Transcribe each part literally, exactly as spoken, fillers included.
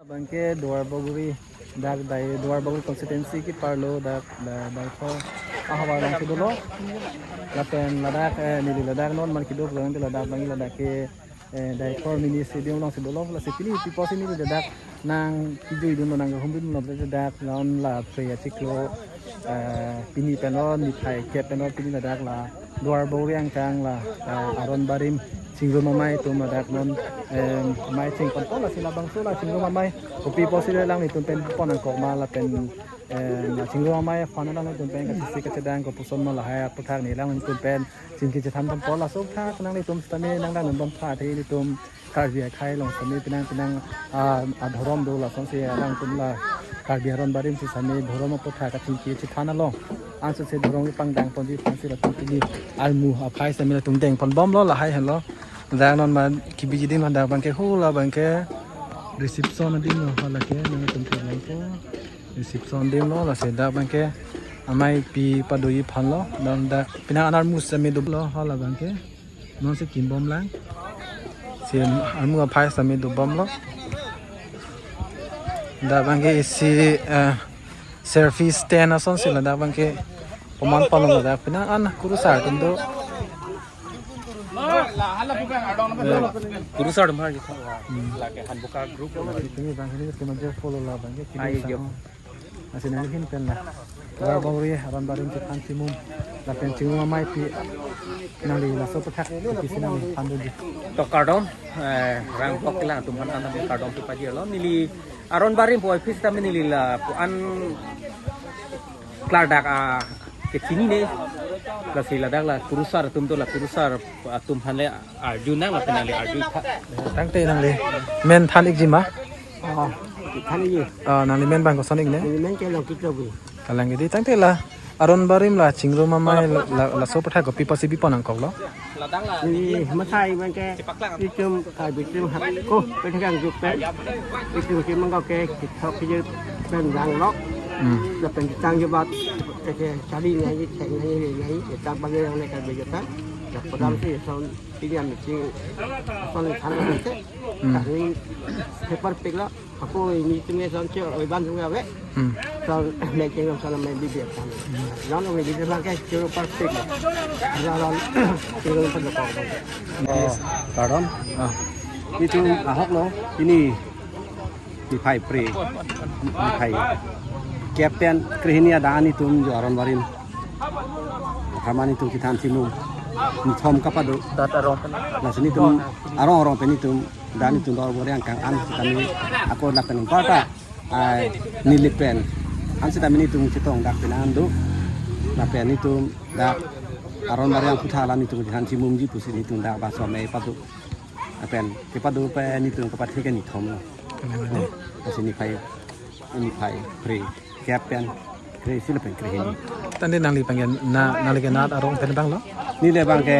Abangke Duar Bagori, dak Dai, Duar Bagori constituency keparlo dak, da, Daithor ahavar alongsi dolo. Lapen ladak, eh, neli ladak non man kedo pulang ladak abang ladak ke, eh, Daithor mini stadium alongsi dolo. Lasi pini pi apotsi neli ladak nangkejuidunlo, nangkehumdunlo ladak non la Phre achiklo, eh, pini pen lo, niphai kep pen lo pini ladak la Duar Bagori angkang la, eh, Aron Barim Chingrum Amei atum ladak non, eh, mei chingponpo, lasi labangso la Chingrum Amei kopi apotsi le alanglitum pen pon nangkok ma lapen, eh, la Chingrum Amei aphan alanglitum pen kachisi kachedang kopuson ma lahai aputhak neli alanglitum pen chingki chethanponpo. Laso aputhak nanglitum sitame nangdang nonbom tha athe ilitum Karbi akhei along sitame penang penang, ah, adhorom do, lasonsi alangtum la Karbi Aron Barim si sitame dhorom aputhak kachingki chethan along ansose dhorom kepangdang ponji aphansi latum pini armu aphai sitame latum dengponbomlo lahai henlo. Dak non ma kebiji adim, dak abangke hula abangke reception adim lo, hala ke nangtum kelangpo. Reception adim lo, lasi dak abangke amei pi padoji aphan lo, non dak penang an armu sitame dolo, hala abangke. Non si kimbomlang. Si armu aphai sitame dobomlo. Dak abangke isi, eh, selfie stand asonsi ladak abangke paman panon ladak penang an kurusar atum do. Kurusar atum har gitu. Hmm. Lake Hanboka group. Pini abangke ni kemajer follow la abangke. Ayo, yo. Lasi nangli ahin pen la Duar Bagori Aron Barim chethan chimum lapen Chingrum Amei pi nangli laso aputhak kopisi nangpandunji. To kardom, eh, Rang Block kelang atum aphan an kardom pi pajirlo. Neli Aron Barim pu office tame neli la pu an klardak, ah, kechinine. Lasi ladak la kurusar atum do, la kurusar atum aphan le arju nang lapen nangli arju tha. Tangte nangli men than-ikji ma? Oh, than-ikji. Ah, nangli men abang koson-ik ne? Neli men ke Longkit Lobui. Kalang ke dei, tangte la Aron Barim la Chingrum Amei la, la, laso aputhak kopi apotsi bipon nangkoklo? Neli masai abangke itum Karbi atum hako pethekang jupe. Itum si mangkok ke kithok kejut pen janglok. Hmm. Lapen kitang jebat ke ke chari ngai, cheng ngai, ngai, tak bagi yang naik Karbi juta. Dak padam si son tiga meeting son than ngai. Hmm. Kami paper pik la. Ako ini tinggal son cio, iban tinggal we. Hmm. Son meeting son main bibir kan. Lalu we bibir bangke cio paper pik. Lalu tinggal pada kau. Oh, kardom. Ah. Itum ahoklo, pini niphai phre, niphai kep pen krehini adang itum jo Aron Barim. Haman itum kethan chimum. Nithom kapado. Dat arong pen. Lasi nitum arong arong pen itum, dan itum Duar Bagori angkang an sitame ako lapen parta. Ai, neli pen. An sitame nitum chetong dak pen an do. Lapen nitum dak Aron Barim aputhak la nitum kethan chimumji pusi nitum dak baso amei pado. Lapen kepado pen nitum kepathek ke nithom lo. Kenapa ni? Lasi niphai, niphai phre kep pen kre isi lapen krehini. Tangte nangli abangke na, nangli ke nat arong pen abang lo? Neli abangke,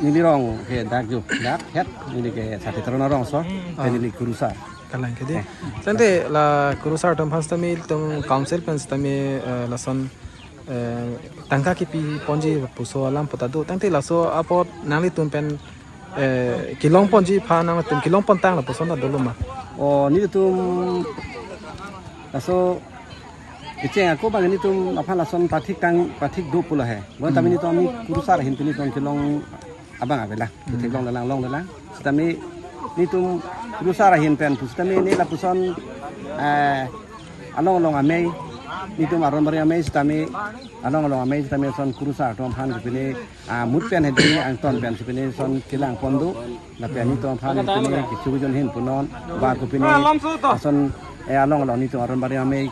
neli rong ke dak jo, dak het, neli ke Sati Teron arongso, ah, pen neli kurusar. Kalang ke dei. Eh. Tangte la kurusar atum aphan sitame itum council pen sitame, eh, lason, eh, tangka kepiponji puso alam puta do. Tangte laso apot nanglitum pen, eh, kelongponji aphan nangtum kelongpon tang lapuson ta dolo ma? Oh, nelitum laso kecheng ako abang nelitum aphan lason pathik tang, pathik do pulo he. Bon, hmm, tame nelitum ami kurusar ahin pen nelitum kelong abang avela. Hmm. Theklonglelang, longlelang. Sitame nelitum kurusar ahin pen pu sitame neli lapuson, eh, along along amei, nelitum Aron Barim amei sitame, along along amei sitame son kurusar atum aphan kopine, ah, mut pen hedi angton pen sipine son kelangpon do, lapen nelitum aphan kopine kecho kejun ahin punon, ba kopine ason, eh, along along nelitum Aron Barim amei,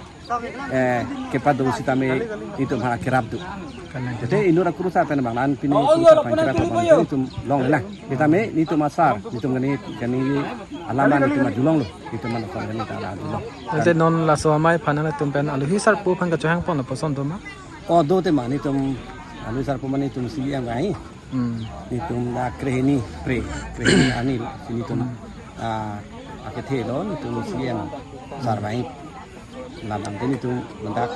eh, kepado sitame itum ha kerap do. Kalang ke dei. Te inut akurusar pen abang an pini kurusar aphan kerap abang itum longlelang. Sitame itum asar, itum kani, kani alam an itum ajulong lo. Itum an aphan kani ta la ajulong. Tangte non laso amei aphan nangtum pen alohi sarpo aphan kachohangpon lapuson do ma? Oh, do tema, itum alohi sarpo mane itum C E M ai. Hmm. Itum dak krehini phre, krehini arni lo, si itum, hmm, ah, akethe lo, itum C E M sar bai. Labang ke itum mendak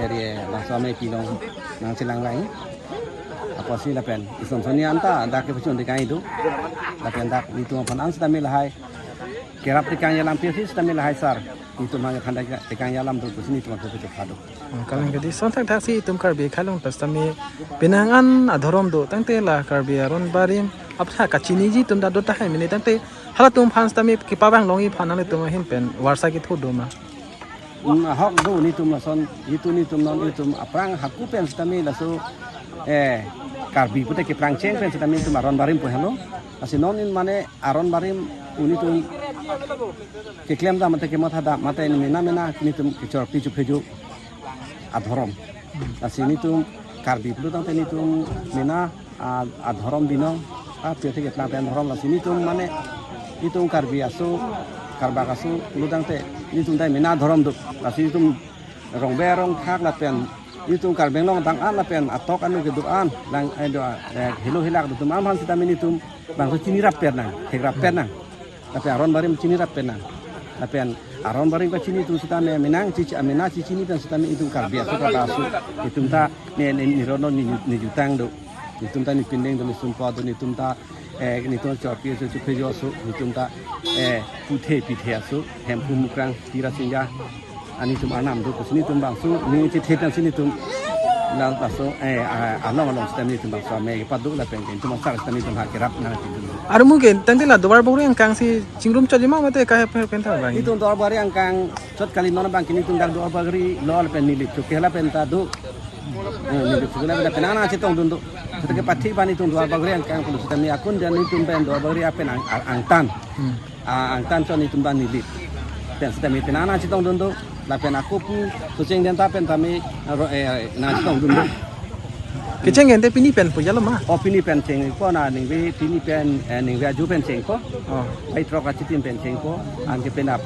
area laso amei pi along nangchelang bai. Apotsi lapen ison sonni anta dak kepachun-ik kai do. Lapen dak itum aphan an sitame lahai Kerap tekang alam pi sitame lahai sar. Itum hang thanda tekang alam do pusi itum aphu puchok hado. Kalang kedi son thakthak si itum Karbi akhei along pen sitame penang an adhorom do tangte la Karbi aron barim apha kachiniji atum ta do tahai mene tangte halatum aphan sitame kepavang longji aphan nanglitum ahin pen varsa ketho do ma? Hmm, ahok do netum lason, itum netum non itum aphrang hako pen sitame laso, eh, Karbi pute keprang cheng pen sitame itum aron barim pu helo. Lasi non in mane aron barim netum keklem dam mate kemotha dam mate mena mena netum kechor pichu pheju adhorom. Lasi netum Karbi pulo tangte netum mena a, adhorom binong, a, pirthe keplang pen adhorom. Lasi netum mane netum Karbi aso, Karbak aso pulo tangte netum dai mena adhorom do. Lasi netum rongbe rongthak lapen netum Karbi Anglong adang an lapen atok anu kedo an lang, eh, do, eh, helo helak do atum aphan sitame netum bangso chinirap pet nang, thekrap pet nang. Lapen aron barim chinirap pet nang. Lapen aron barim kachini atum sitame menang chichi amena chichini pen sitame itum Karbi aso kata aso. Itum ta ne, ne, nirono ni, ni jutang do. Itum ta ni pindeng do, ni sumpo do, itum ta, eh, itum chorpi aso, chuphe aso, itum ta, eh, puthe pithe aso, Hemphu Mukrang, Tira Sinja, ani itum arnam do, pusi itum bangso, ni chithe pen si itum, na bangso, eh, ah, along along sitame itum bangso, me padu lapen itum asar sitame itum ha kerap nang itum. Armu ke, tangte la Duar Bagori angkang si chingrum chot jima mate kahep hep pen tha bang? Itum Duar Bagori angkang chot kali non abang ke itum dak Duar Bagori lo lapen Nilip Choki lapen ta do. Eh, Nilip Choki lapen ta penang nangchetongdun do. Sita kepathi ban itum Duar Bagori angkang pulo sitame akun dan itum pen Duar Bagori apen ang, ang, angtan. Hmm. Ah, angtan chot itum ban Nilip. Pen sitame penang nangchetongdun do. Lapen ako pu Socheng Denta pen tame aro, eh, nangchetongdun do. Kecheng gente pini pen pu jalo ma? Oh, pini pen chengpo na ningve pini pen, eh, ningve aju pen chengpo. Oh. Bai throk achitim pen chengpo. Anke penap.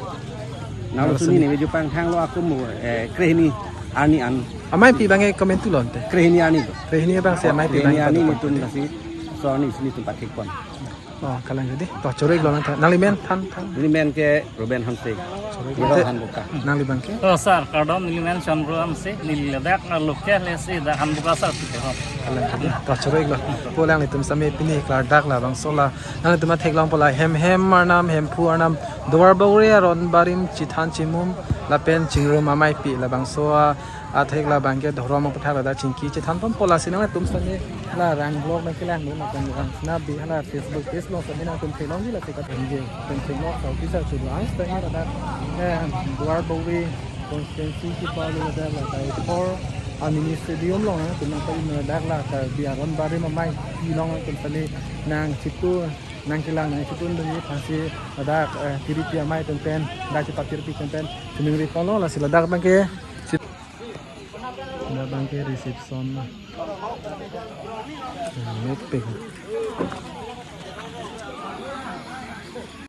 Nang suni ningve aju pangthang lo ako mo, eh, krehini arni an. Ameipi abang ke komentu lonte. Krehini arni do. Krehini abang si ameipi abang krehini arni kedo netum lasi so arni suni itum pathik pon. Oh, kalang kedi. To choro-ik lo nang than. Nangli men than than. Neli men ke Ruben Hanse. Choro-ik lo. Neli Hanboka. Nangli abang ke? Oh, sir, kardom, neli men Chandra Hanse, neli ladak na local le si dak Hanboka sir pite ho. Kalang kedi. To choro-ik lo. Pu alanglitum sitame pini klardak labangso la. Nanglitum atheklong pu la hem hem arnam, Hemphu arnam, Duar Bagori aron barim chethan chimum lapen chingrum ameipi labangso a athek labang ke dhorom aphuthak ladak chingki chethan ponpo lasi nangtum sitame la rang blog nangkelang dun lapen rang snabi hala Facebook page along sitame nangtum theklongji lasi kathanji pen theklong sa officer chu lang sitame ladak, eh, Duar Bagori constituency kepalo ladak la Daithor a mini stadium along nangtum nangpali ladak la Karbi aron barim ameipi along nangtum sitame nangchitu nangkelang nangchitun dunji aphansi ladak, eh, tiripi amei pen pen dak chepatirpi pen pen chiningri ponlo lasi ladak abang ke Labang ke reception na. Mepik.